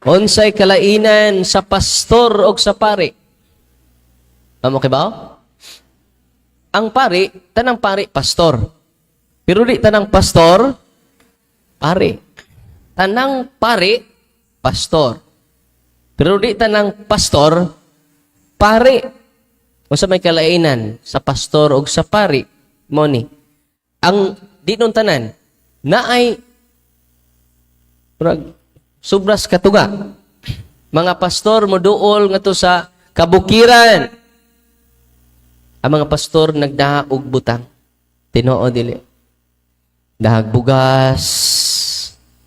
Unsay kalainan sa pastor og sa pari? Amo kay ba? Ang pari, tanang pari pastor. Pero di tanang pastor pari. Tanang pari pastor. Pero di tanang pastor pari. Unsa may kalainan sa pastor og sa pari? Mao ni. Ang di nun tanan naay murag sobras katuga. Mga pastor moduol ngadto sa kabukiran. Ang mga pastor nagdaha og butang. Tinuod dili? Dahag bugas,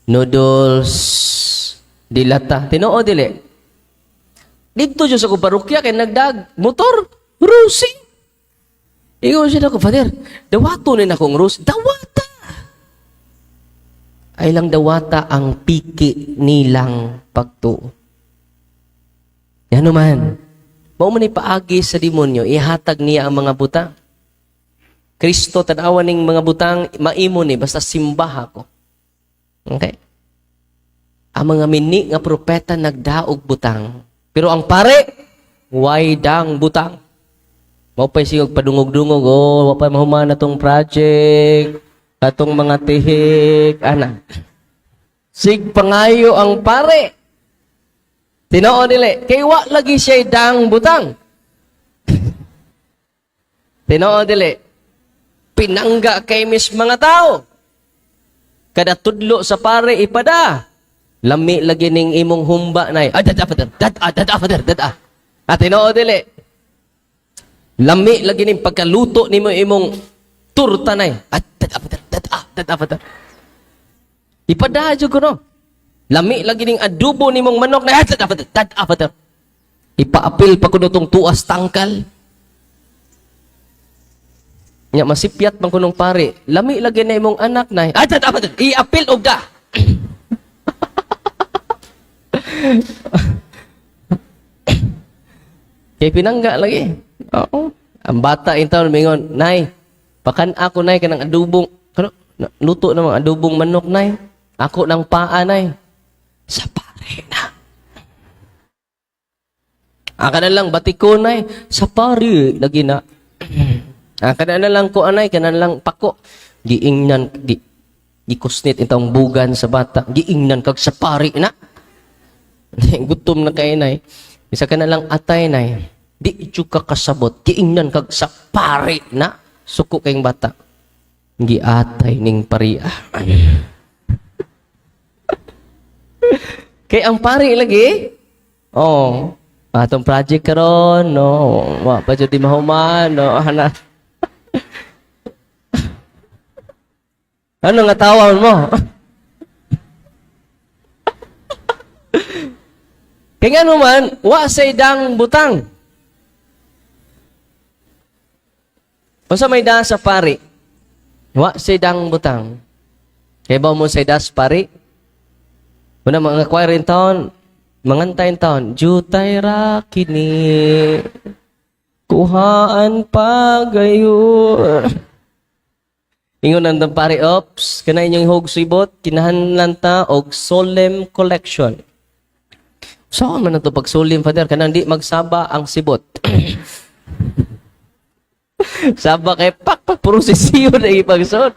noodles, dilata. Tinuod dili? Didto jud sa akong parokya kay nagdag motor, Rusi. Ingon siya nako, "Father, dawato ni nakong Rusi." Dawata. Ay lang dawata ang piki nilang pagtuo. Yan naman. Mao man ni paagi sa demonyo, ihatag niya ang mga butang. Kristo, tanawan ning mga butang, maimo ni, basta simbaha ko. Okay? Ang mga mini nga propeta nagdaog butang. Pero ang pare, way dang butang. Mao pa'y sigog padungog-dungog, "Oh, wa pa mahuman na tong project, atong mga tihik," ana. Sig pangayo ang pare. Tinuod dili? Kay wa lagi siya dang butang. Tinuod dili? Pinangga kay mis mga tao. Kada tudlo sa pare ipada. "Lami lagi ning imong humba, nay." "Ah, dada, Father. Dada, dada, Father, dada." Ah, tinuod dili? "Lami lagi ning pagkaluto nimo imong turta, nay." "Ah, dada, Father. Dada, dada, Father." Ipada jud ko no. "Lami lagi ning adobo nimong manok na." "Ah, dada, Father. Dada, Father." Ipaapil pa kuno tong tuas tangkal. Nya masipyat man kunong pare. "Lami lagi na imong anak, nay." "Ah, dada, Father." Iapil og da. Kay pinangga lagi. Oo. Ang bata in town mingon, "Nay, pakan ako, nay, kanang adobong kano luto na mga adobong manok, nay. Ako ng paa, nay." Sa pare na. "Aka na lang batiko, nay." Sa pare lagi na. "Aka na lang ko anay, kana lang pako." Giingnan gi gikusnit itong bugan sa bata. "Giingnan kag sa pare na. Gutom na kay, nay. Isa ka na lang atay, nay." "Di jud ka kasabot. Giingnan kag sa pare na." Suko kayong bata. Giatay ning paria. Kay ang pari lagi, oh, atong project karon, no, wa pa jud di mahuman, no, ana. Ano nga tawa mo? Kay nga naman, wa say dang butang. Unsa may da sa pari? Wa say dang butang. Kay ba mo say das pari? Una mga choir in town, manganta in town, "Jutay ra kini kuhaan pagayon." Ingon ang pare, "Ops, kana inyong hog sibot, kinahanglan ta og solemn collection." "Saan man na to pag solemn, Father? Kanang di magsaba ang sibot." Saba kay pak pak puro sisiyo na ipagsod.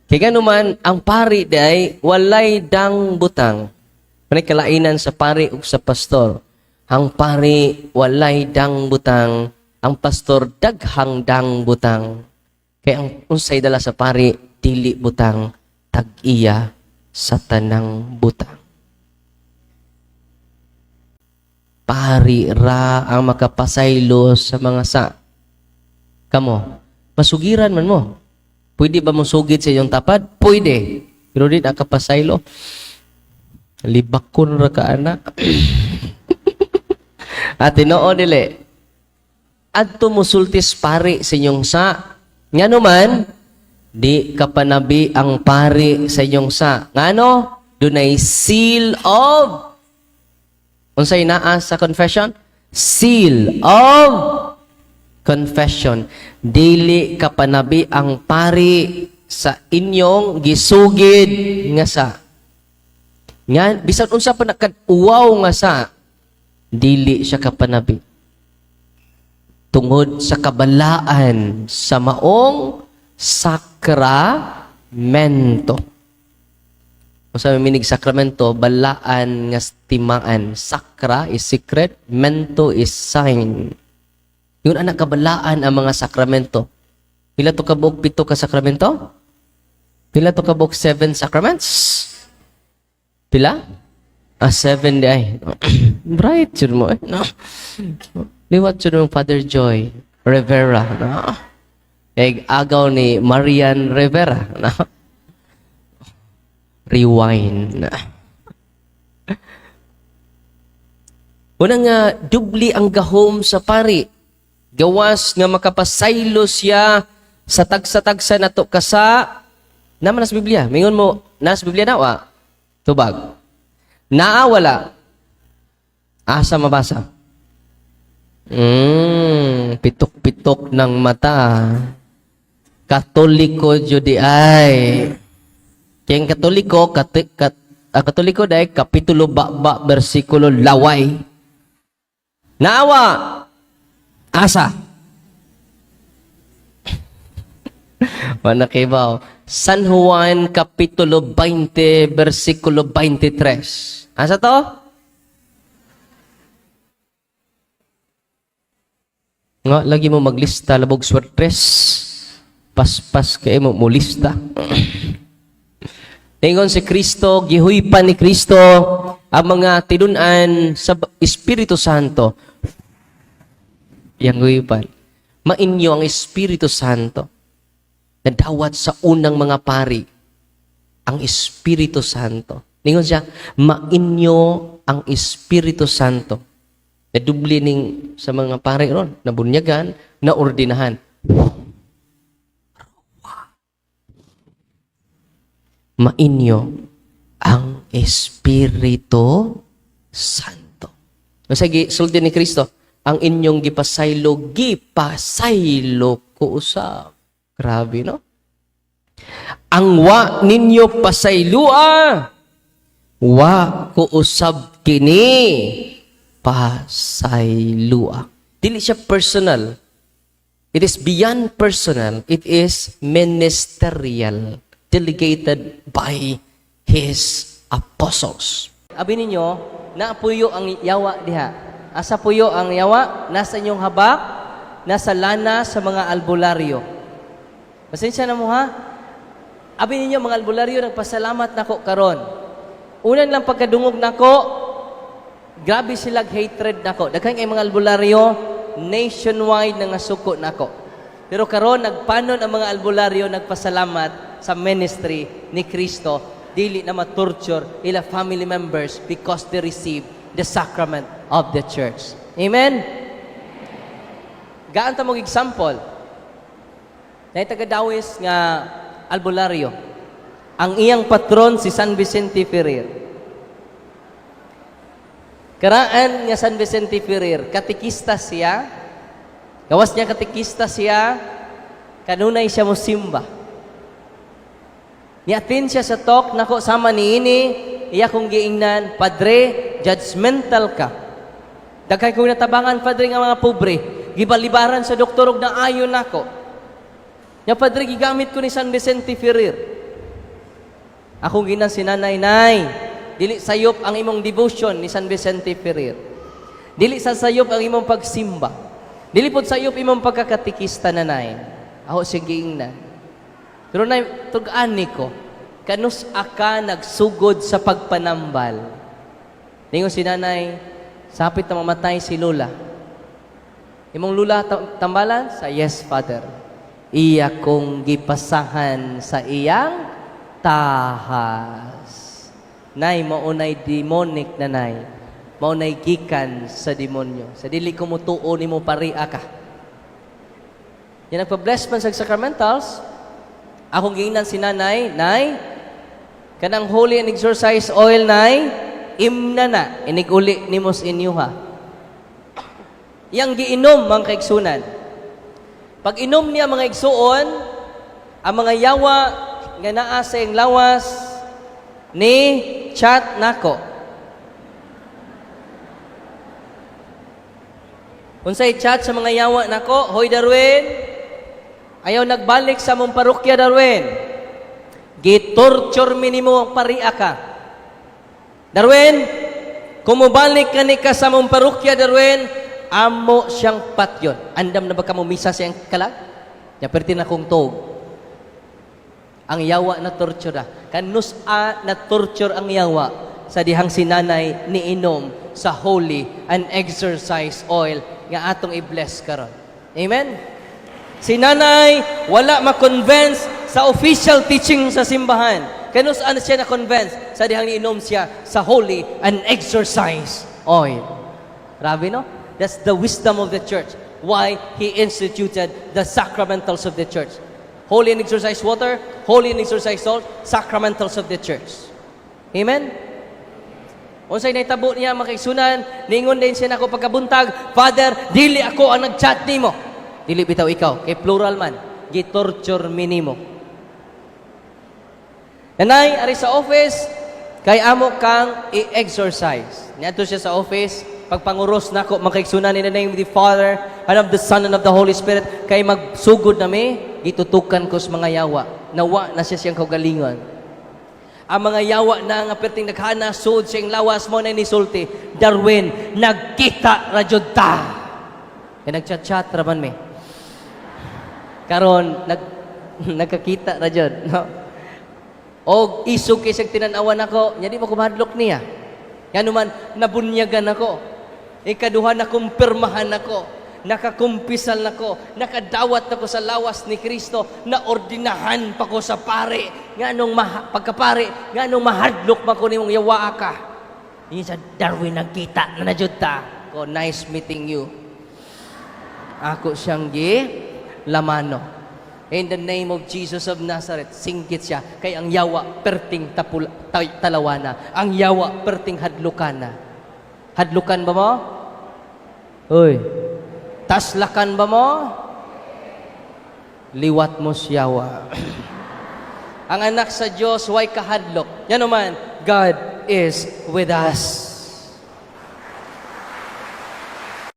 Kay ganuman, ang pari day walay dang butang. May kalainan sa pari ug sa pastor. Ang pari walay dang butang, ang pastor daghang dang butang. Kay ang unsay dala sa pari dili butang, tag-iya sa tanang butang. Pari ra ang makapasaylo sa mga sa. Kamo, masugiran man mo. Pwede ba mong sugid sa iyong tapad? Pwede. Pero di nakapasaylo. Libakon ra ka anak. At tinuod dili? Adto musultis pari sa inyong sa. Ngano man, di kapanabi ang pari sa inyong sa. Ngano? Dunay seal of unsay naa sa confession? Seal of confession. Dili kapanabi ang pari. sa inyong gisugid nga sa. Nga bisan unsa pa nakad-uwaw nga sa, dili siya kapanabi. Tungod sa kabalaan sa maong sakramento. O sa meaning sakramento, balaan nga timaan. Sacra is secret, mento is sign. Yun anak kabalaan ang mga sakramento. Pila to kabuok? Pito ka sakramento? Pila to kabuok? Seven sacraments? Pila? Ah, seven di ay. Bright yun mo eh. No? Liwat yun mo Father Joy Rivera. No? Kay agaw ni Marian Rivera. No? Rewind. Una nga, dubli ang gahom sa pari. Gawas nga makapasaylo siya sa tagsa-tagsa nato kasa naman nas Biblia. Mingon mo, nas Biblia na wa? Tubag. Naa wala? Asa mabasa? Pitok-pitok ng mata. Katoliko jud ay. Kaya ang Katoliko, Katoliko dahil kapitulo ba bersikulo laway. Naawa. Asa. Wala kibaw. San Juan kapitulo 20 bersikulo 23. Asa to? Nga, lagi mo maglista labog swertres. Paspas kay mo mulista. Ningon si Kristo, gihuypan ni Kristo ang mga tinun-an sa Espiritu Santo. Yang huypan. Mainyo ang Espiritu Santo. Nadawat sa unang mga pari ang Espiritu Santo. Ningon siya, mainyo ang Espiritu Santo. Nadubli ning sa mga pari ron, nabunyagan, naordinahan. Mainyo ang Espiritu Santo. Masagi, sulti ni Kristo, ang inyong gipasaylo, gipasaylo ko usab. Grabe, no? Ang wa ninyo pasaylua, wa ko usab kini pasaylua. Dili siya personal. It is beyond personal. It is ministerial, delegated by His apostles. Abi ninyo, naapuyo ang yawa diha. Asa puyo ang yawa? Nasa inyong habak, nasa lana sa mga albularyo. Pasensya na mo ha. Abi ninyo mga albularyo, nagpasalamat nako karon. Unan lang pagkadungog nako, grabe silag hatred nako. Daghan kay mga albularyo nationwide na nga suko nako. Pero karon nagpanon ang mga albularyo, nagpasalamat sa ministry ni Kristo, dili na ma-torture ila family members because they receive the sacrament of the church. Amen? Gaan ta mong example. Nay taga-Dawis nga albularyo. Ang iyang patron si San Vicente Ferrer. Karaan nga San Vicente Ferrer, katikista siya. Gawas niya katikista siya, kanunay siya mosimba. Niatin siya sa talk nako sama ni ini, iya kong giingnan, "Padre, judgmental ka. Daghay kong natabangan, Padre, nga mga pobre, gibalibaran sa doktor og naayon nako. Nya Padre, gigamit ko ni San Vicente Ferrer." Akong ginan si nanay, "Nay, dili sayop ang imong devotion ni San Vicente Ferrer. Dili sa sayop ang imong pagsimba. Dili pod sayop imong pagkakatikista, nanay." Ako siya giingnan. "Pero nay, tug-an ko, kanus aka nagsugod sa pagpanambal?" Ningon si nanay, "Sapit na mamatay si Lola." "Imong lula tambalan?" Sa "Yes, Father." "Iya kong gipasahan sa iyang tahas." Nay, maunay demonic na nay. Maunay gikan sa demonyo. Sa dili ko mutuo nimo, paria ka. Yan, nagpa-bless man sa sacramentals, akong giingnan si nanay, "Nay, kanang holy and exorcise oil, nay, imna na, inig-uli nimo sa inyo ha." Yang giinom, mga kaigsunan. Pag inom niya, mga igsuon, Ang mga yawa nga naa sa iyang lawas ni chat nako. Unsay chat sa mga yawa nako? "Hoy Darwin, ayaw nagbalik sa among parokya, Darwin. Gitorture mi nimo ang paria ka. Darwin, kung mobalik ka ni ka sa among parokya, Darwin, amo siyang patyon." Andam na ba ka mo misa siyang kalag? Ya perti na kong tog. Ang yawa na torture na. Kanus-a na torture ang yawa sa dihang si nanay niinom sa holy and exorcised oil nga atong i-bless karon. Amen? Si nanay wala ma-convince sa official teaching sa simbahan. Kanus-a na siya na-convince sa dihang niinom siya sa holy and exorcised oil. Grabe, no? That's the wisdom of the church. Why he instituted the sacramentals of the church. Holy and exorcised water, holy and exorcised salt, sacramentals of the church. Amen? Unsay nahitabo niya, mga kaigsuonan, ningon din siya nako pagkabuntag, "Father, dili ako ang nag-chat nimo." "Dili bitaw ikaw, kay plural man, gitorture mi nimo. Nanay, ari sa office, kay amo kang i-exorcise." Niadto siya sa office, pagpanguros nako, mga kaigsuonan, in the name of the Father, and of the Son, and of the Holy Spirit, kay magsugod na mi, gitutukan ko sa mga yawa. Nawa na siya siyang kaugalingon. Ang mga yawa na nga perting naghana sud siyang lawas mo na nisulti, "Darwin, nagkita ra jud ta." Kay nagchat-chat ra man mi. Karon nagkakita ra jud, no? Og isog kay siyang tinan-awan ako, nya di mo kumahadlok niya. Ngano man nabunyagan ako. Ikaduha, na kumpirmahan ako. Nakakumpisal nako, nakadawat nako sa lawas ni Kristo, na ordinahan pa ko sa pare. Nganong pagkapare, nganong mahadlok man ko nimong yawa ka? Yun sa Darwin, nagkita na na jud ta. Ko, "Nice meeting you." Ako siyang gi lamano. In the name of Jesus of Nazareth, singgit siya. Kay ang yawa, perting talawana. Ang yawa, perting hadlukan na. Hadlukan ba mo? Uy. Taslakan ba mo? Liwat mo siyawa. Ang anak sa Diyos, way kahadlok. Yan naman, God is with us.